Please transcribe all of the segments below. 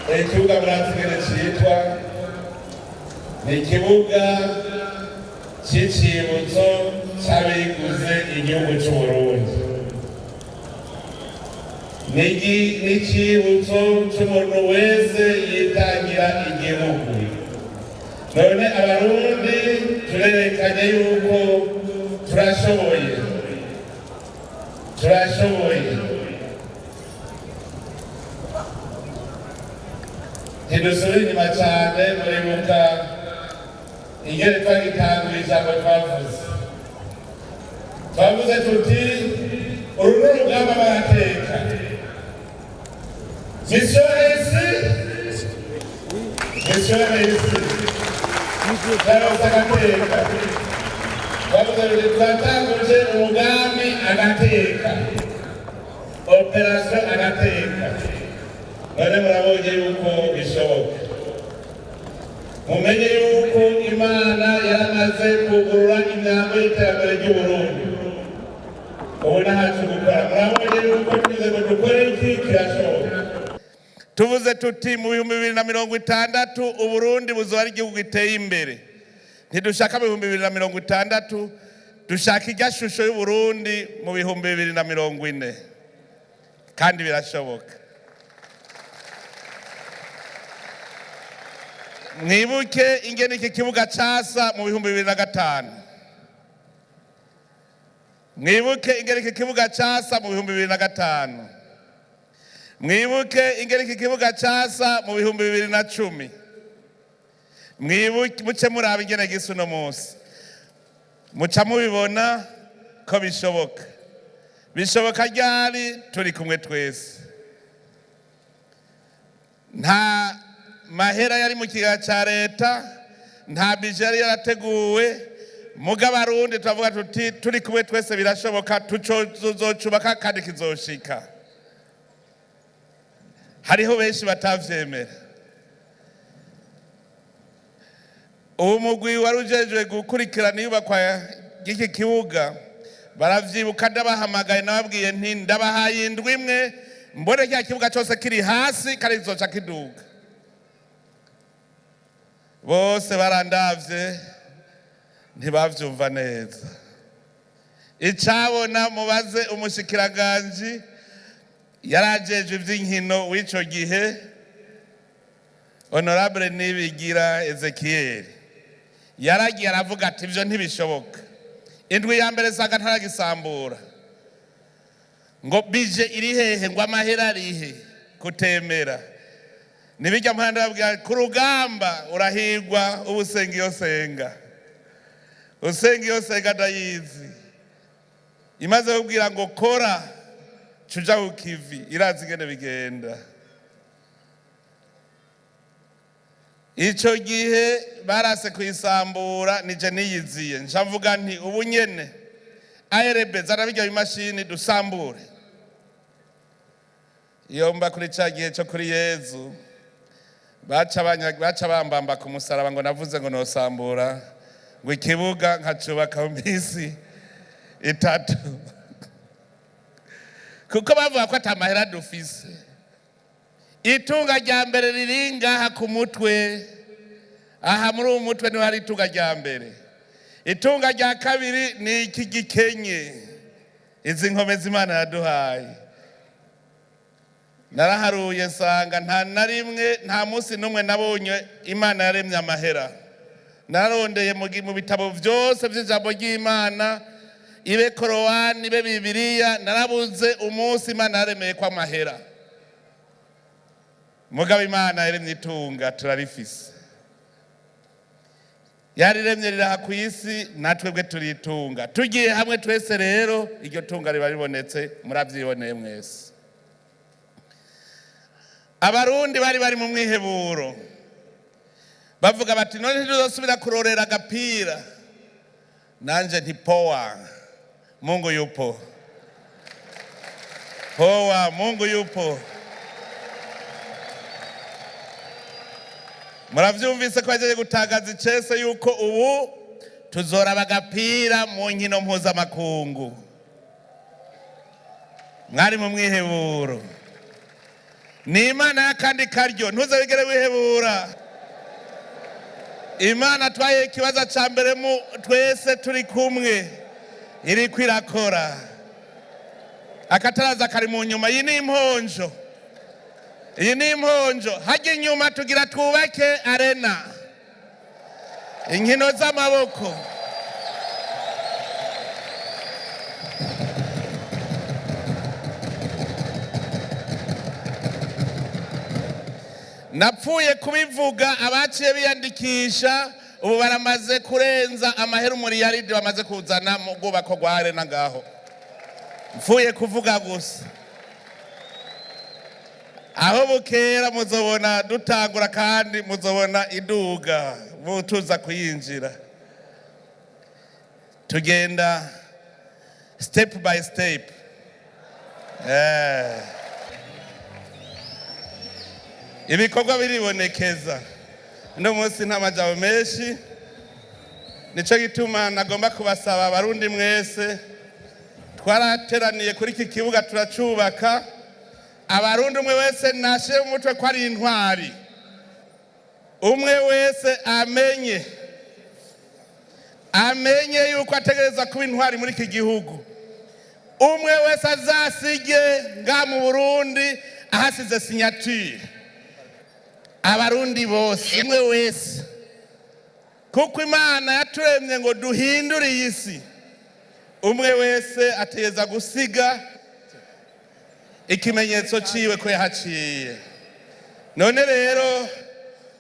Ikibuga murazi ingene citwa, ni ikibuga c'icibutso c'abiguze igihugu c'Uburundi, n'icibutso c'umuntu wese yitangira igihugu. None Abarundi turerekanye yuko turashoboye, turashoboye. Ntidusubira inyuma cyane. Muribuka ingene twagitangura, ijambo twavuze tuti: "Uru ni urugamba barateka, mission réussie, mission réussie." Twaronse agateka. Twavuze tuti: "Turatanguje umugambi agateka, opération agateka." None murabonye yuko bishoboka. Mumenye yuko Imana yaramaze kugurura imyango y'iterambere ry'Uburundi. Ubu ntacu gukora. Murabonye yuko tuvuze ngo dukore iki, kirashoboka. Tuvuze tuti mu 2060 Uburundi buzoba ari igihugu giteye imbere. Ntidushaka mu 2060, dushaka irya shusho y'Uburundi mu 2040, kandi birashoboka. Mwibuke ingene iki kibuga casa mu 2005. Mwibuke ingene iki kibuga casa mu 2005. Mwibuke ingene iki kibuga casa mu 2010. Mwibuke, muce muraba ingene gisa uno munsi, muca mubibona ko bishoboka. Bishoboka ryari? Turi kumwe twese. Nta mahera yari mu kigega cya leta, nta budget yari yarateguwe, muga Abarundi turavuga tuti: "Turi kumwe twese birashoboka, tuzocubaka kandi kizoshika." Hariho benshi batavyemera. Uwo mugwi wari ujejwe gukurikirana iyubakwa ry'iki kibuga baravyibuka, ndabahamagaye, nababwiye nti: "Ndabahaye indwi imwe, mbone cya kibuga cyose kiri hasi kandi kizoca kiduga." Bose barandavye, ntibavyumva neza. Icabona mubaze umushikiranganji yarajejwe ivy'inkino w'ico gihe, honorable Nibigira Ezekiel, yaragiye aravuga ati: "Ivyo ntibishoboka." Indwi ya mbere sanga ntaragisambura. Ngo budget iri hehe? Ngo amahera arihe? Kutemera nibijya mpande. Babwira ku rugamba urahigwa, uba usenga iyo senga, usenga iyo senga ndayizi. Imaze kubwira ngo kora, cuja ku kivi, irazi ingene bigenda. Ico gihe barase kuyisambura, nije niyiziye, nca mvuga nti: "Ubu nyene ARB, zana bijya bimashini dusambure." Iyo mba kuri ca gihe co kuri Yezu, baca bambamba ku musaraba ngo navuze ngo nosambura ngo ikibuga nkacubaka mu minsi 3, kuko bavuga ko ata mahera dufise. Itunga rya mbere riri ngaha ku mutwe, aha muri uwu mutwe niho hari itunga rya mbere. Itunga rya kabiri ni iki gikenye, izi nkomezi Imana yaduhaye. Naraharuye nsanga nta na rimwe, nta munsi n'umwe nabonye Imana yaremye amahera. Nararondeye mu bitabo byose by'ijambo ry'Imana, ibe Korowani, ibe Bibiliya, narabuze umunsi Imana yaremeye ko amahera. Mugabo Imana yaremye itunga, turarifise. Yariremye riraha ku isi, natwebwe turitunga. Tugiye hamwe twese rero, iryo tunga riba ribonetse. Murabyiboneye mwese. Abarundi bari mu mwiheburo, bavuga bati: "None ntituzosubira kurorera agapira?" Nanje nti: "Poa, Mungu yupo. Poa, Mungu yupo." Muravyumvise ko bahejeje gutangaza icese yuko ubu tuzoraba agapira mu nkino mpuzamakungu. Mwari mu mwiheburo. Ni Imana y'akandi karyo, ntuze wigere wihebura. Imana twaye ikibazo cya mbere mu twese turi kumwe, iriko irakora. Akataraza kari mu nyuma. Iyi ni imponjo, iyi ni imponjo. Hajya inyuma tugira twubake arena, inkino z'amaboko. Napfuye kubivuga, abaciye biyandikisha ubu baramaze kurenza amahera umuriyaridi bamaze kuzana mu bwubako rwa arena ngaho. Mfuye kuvuga gusa, aho bukera muzobona dutangura, kandi muzobona iduga tuza kuyinjira. Tugenda step by step. Ibikorwa biribonekeza. Uno munsi nta majambo menshi, nico gituma nagomba kubasaba, Abarundi mwese twarateraniye kuri iki kibuga turacubaka. Abarundi, umwe wese nashe umutwe ko ari intwari, umwe wese amenye yuko ategereza kuba intwari muri iki gihugu. Umwe wese azasige nga mu Burundi ahasize signature. Abarundi bose, umwe wese, kuko Imana yaturemye ngo duhindure iyi si. Umwe wese ategereza gusiga ikimenyetso ciwe ko yahaciye. None rero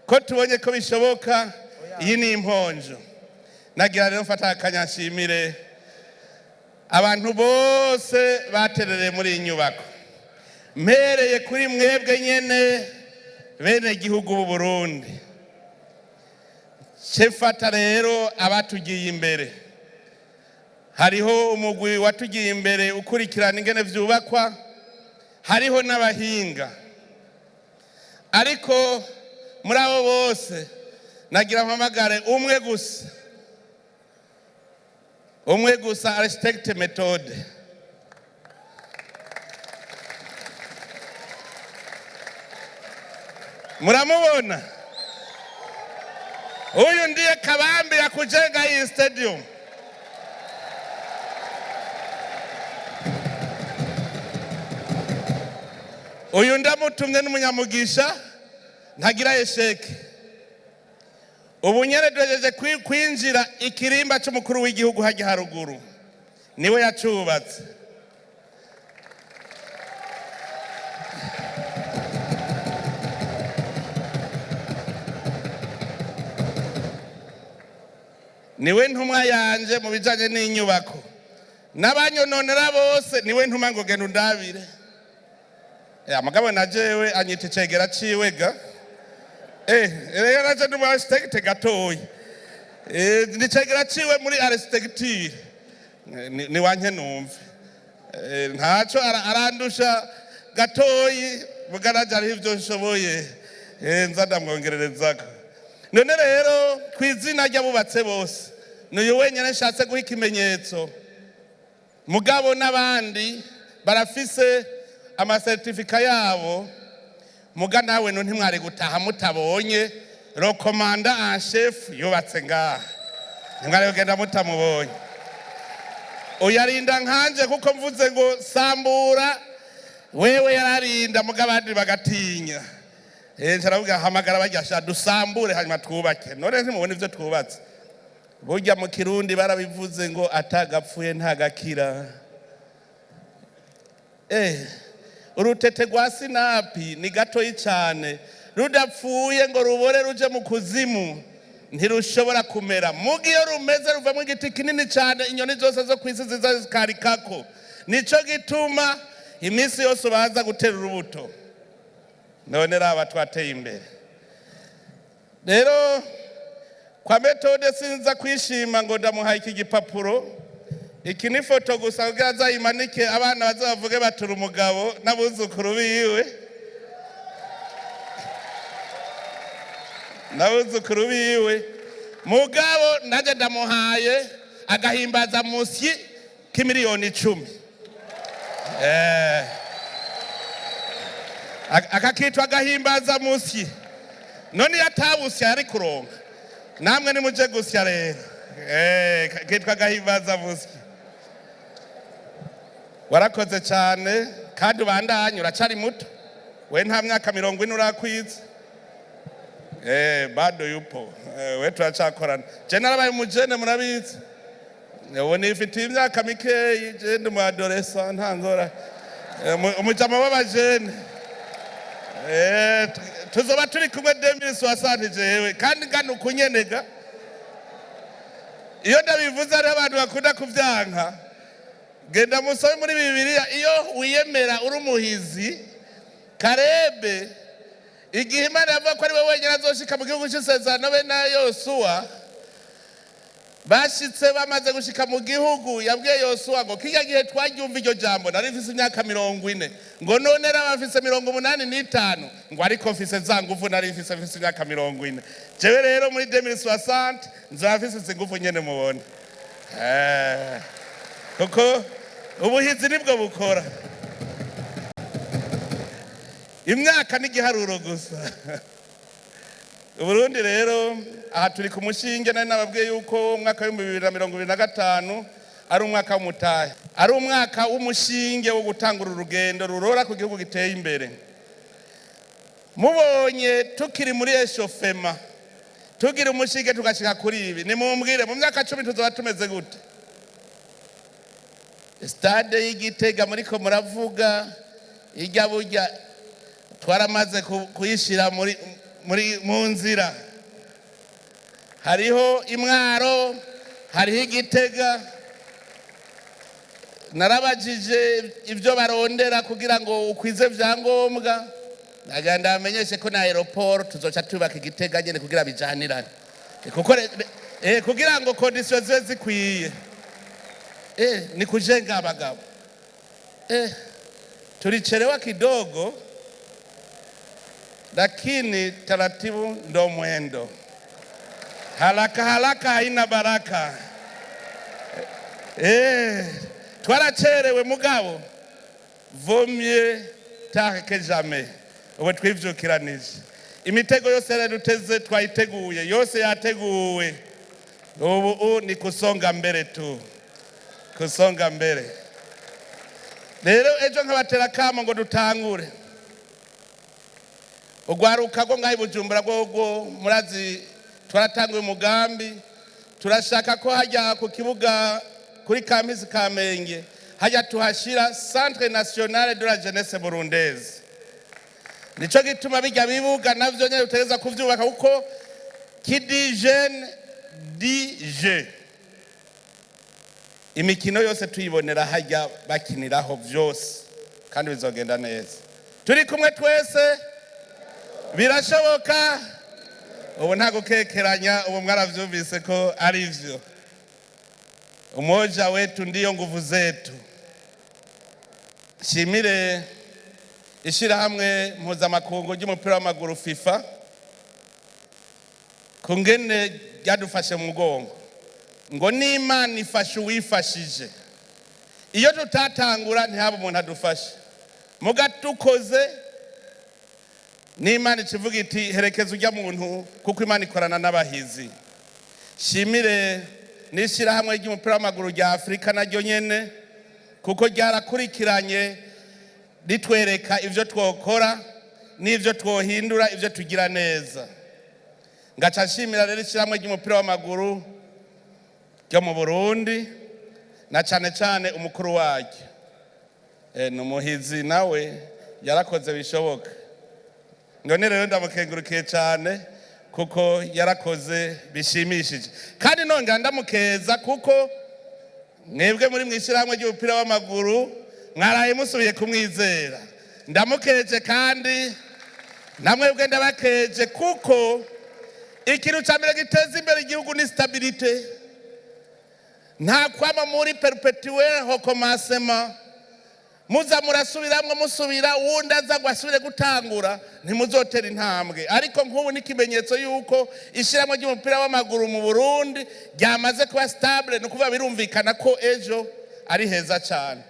ko tubonye ko bishoboka, iyi ni imponjo. Nagira rero mfata akanya nshimire abantu bose baterereye muri iyi nyubako, mpereye kuri mwebwe nyene bene gihugu b'u Burundi. Cefata rero abatugiye imbere. Hariho umugwi watugiye imbere ukurikirana ingene vyubakwa, hariho n'abahinga. Ariko muri abo bose nagira mpamagare umwe gusa, umwe gusa, architecte Methode. Muramubona, huyu ndiye kabambi ya kujenga hii stadium. Uyu ndamutumye n'umunyamugisha, ntagira échec. Ubu nyene duhejeje kwinjira ikirimba c'umukuru w'igihugu hajya haruguru, niwe yacubatse. Niwe ntumwa yanje mu bijanye n'inyubako, n'abanyononera bose niwe ntuma ngo genda undabire. Mugabo na jewe anyita icegera ciwe ga. Rero naje ndi umu architecte gatoyi. Ni icegera ciwe muri architecture. Ni wanke numve. Ntaco arandusha gatoyi, muga naje hariho ivyo nshoboye. Nza ndamwongererezako. None rero kw'izina ry'abubatse bose, n'uyu wenyene nshatse guha ikimenyetso. Mugabo n'abandi barafise amasertifika yabo, muga nawe no ntimwari gutaha mutabonye le commandant en chef yubatse ngaha, ntimwari kugenda mutamubonye. Uyarinda nkanje, kuko mvuze ngo sambura, wewe yararinda, muga abandi bagatinya. Ncaravuga hamagara baryasha dusambure hanyuma twubake. None ntimubona ivyo twubatse? Burya mu Kirundi barabivuze ngo atagapfuye ntagakira. Urutete rwa sinapi ni gatoyi cyane, rudapfuye ngo rubore ruje mu kuzimu ntirushobora kumera. Muga iyo rumeze ruvamo igiti kinini cyane, inyoni zose zo ku isi ziza zikarikako. Nico gituma iminsi yose ubanza gutera urubuto. None raba twateye imbere. Rero kwa Methode sinza kwishima ngo ndamuhaye iki gipapuro. Iki ni foto gusa kugira azayimanike, abana bazabavuge batura umugabo n'abuzukuru biwe, n'abuzukuru biwe. Mugabo nanjye ndamuhaye agahimbaza musyi k'imiliyoni 10. Aka kitwa agahimbaza musyi. None iyo atabusya yari kuronka? Namwe nimuje gusya rero. Kitwa agahimbaza musyi. Warakoze cyane kandi ubandanye, uracari muto we, nta myaka 40 urakwiza. Bado yupo. We turacakorana. Je narabaye umujene, murabizi, ubu nifitiye imyaka mikeyi. Je ndi umu adolescent, nta ngora. Umujama w'abajene. Tuzoba turi kumwe 2060 jewe kandi ngana ukunyenega. Iyo ndabivuze hariho abantu bakunda kubyanka. Genda musome muri Bibiliya, iyo wiyemera uri umuhizi, Karebe, igihe Imana yavuga ko ari we wenyine azoshika mu gihugu cy'isezerano be na Yosuwa, bashitse, bamaze gushika mu gihugu, yabwiye Yosuwa ngo: "Kijya gihe twaryumva iryo jambo nari mfise imyaka 40," ngo "none raba mfise 85," ngo "ariko mfise za nguvu nari mfise imyaka 40." Jewe rero muri 2060 nzoba mfise izi nguvu nyene mubona. Kuko ubuhizi nibwo bukora, imyaka n'igiharuro gusa. Uburundi rero aha turi ku mushinge. Nari nababwiye yuko umwaka w'2025 ari umwaka w'umutahe, ari umwaka w'umushinge wo gutangura urugendo rurora ku gihugu giteye imbere. Mubonye tukiri muri échauffement, tugira umushinge tugashika kuri ibi, nimumbwire mu myaka 10 tuzoba tumeze gute? Stade y'Igitega muriko muravuga ijya, burya twaramaze kuyishira muri mu nzira. Hariho Imwaro, hariho Igitega. Narabajije ibyo barondera kugira ngo ukwize vyangombwa. Nagira ndamenyeshe ko na aéroport tuzoca tubaka Igitega nyene kugira bijanirane. Kuko kugira ngo conditions zibe zikwiye. Ni kujenga abagabo. Tulichelewa kidogo, lakini taratibu ndo mwendo. Haraka haraka haina baraka. Twaracerewe mugabo vaut mieux tard que jamais. Ubu twivyukiranije imitego yose yaraduteze, twayiteguye yose, yateguwe. Ubu ni kusonga mbere tu, kusonga mbere. Rero ejo nkabatera kamo ngo dutangure urwaruka rwo ngaho i Bujumbura. Rwo murazi twaratanguye umugambi, turashaka ko hajya ku kibuga kuri campus Kamenge, hajya tuhashira Centre National de la Jeunesse Burundaise. Nico gituma bijya bibuga navyo nyene dutegereza kuvyubaka, kuko qui dit jeune dit jeu. Imikino yose tuyibonera hajya bakiniraho vyose, kandi bizogenda neza turi kumwe twese. Birashoboka. Ubu nta gukekeranya, ubu mwaravyumvise ko ari vyo. Umoja wetu ndiyo nguvu zetu. Nshimire ishirahamwe mpuzamakungu ry'umupira w'amaguru FIFA ku ngene ryadufashe mu mugongo, ngo n'Imana ifashe uwifashije. Iyo tutatangura ntihaba umuntu adufashe, muga tukoze n'Imana ikivuga iti: "Herekeza ujya muntu," kuko Imana ikorana n'abahizi. Shimire n'ishyirahamwe ry'umupira w'amaguru rya Afurika naryo nyene, kuko ryarakurikiranye ritwereka ibyo twokora n'ibyo twohindura, ibyo tugira neza. Ngaca nshimira rero ishyirahamwe ry'umupira w'amaguru ryo mu Burundi, na cane cane umukuru waryo. Ni umuhizi nawe, yarakoze bishoboka. None rero ndamukengurukiye cyane kuko yarakoze bishimishije, kandi nongera ndamukeza kuko mwebwe muri mu ishyirahamwe ry'umupira w'amaguru mwaraye musubiye kumwizera. Ndamukeje kandi namwebwe ndabakeje, kuko ikintu cya mbere giteza imbere igihugu ni stabilité. Nta kwama muri perpétuel recommencement, muza murasubiramwo, musubira, wundi aza ngo asubire gutangura, ntimuzotera intambwe. Ariko nk'ubu ni ikimenyetso y'uko ishyirahamwe ry'umupira w'amaguru mu Burundi ryamaze kuba stable. Ni ukuvuga birumvikana ko ejo ari heza cyane,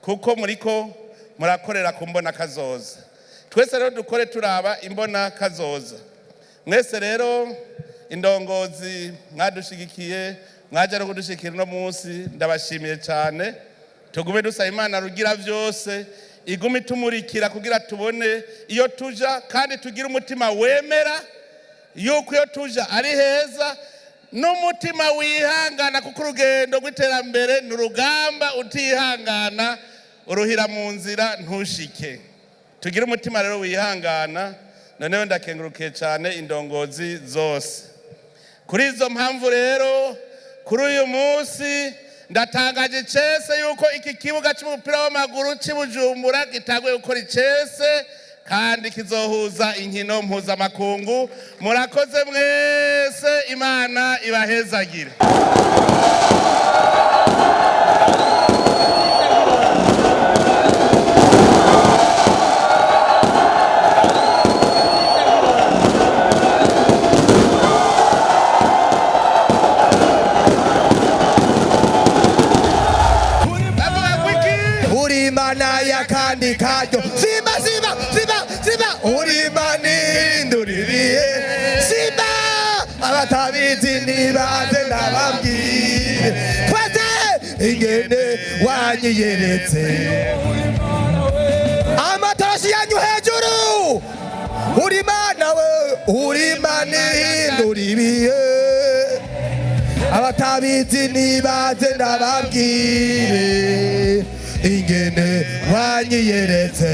kuko muriko murakorera ku mbona kazoza. Twese rero dukore turaba imbona kazoza. Mwese rero indongozi mwadushigikiye, mwaje no kudushikira uno munsi, ndabashimiye cyane. Tugume dusaba Imana rugira byose igume itumurikira kugira tubone iyo tuja, kandi tugire umutima wemera yuko iyo tuja ari heza, n'umutima wihangana, kuko urugendo rw'iterambere ni urugamba, utihangana uruhira mu nzira ntushike. Tugire umutima rero wihangana. Noneho ndakengurukiye cyane indongozi zose. Kuri izo mpamvu rero, kuri uyu munsi ndatangaje icese yuko iki kibuga cy'umupira w'amaguru cy'i Bujumbura gitanguye gukora icese, kandi kizohuza inkino mpuzamakungu. Murakoze mwese, Imana ibahezagire. Bavuga ngo iki? Uri Imana ya kandi karyo, simba simba simba simba, uri Imana ihindura ibihe, simba. Abatabizi nibaze ndababwire twese ingene wanyiyeretse. Amatarashi yanyu hejuru. Uri Imana we, uri Imana ihindura ibihe. Abatabizi nibaze ndababwire ingene wanyiyeretse.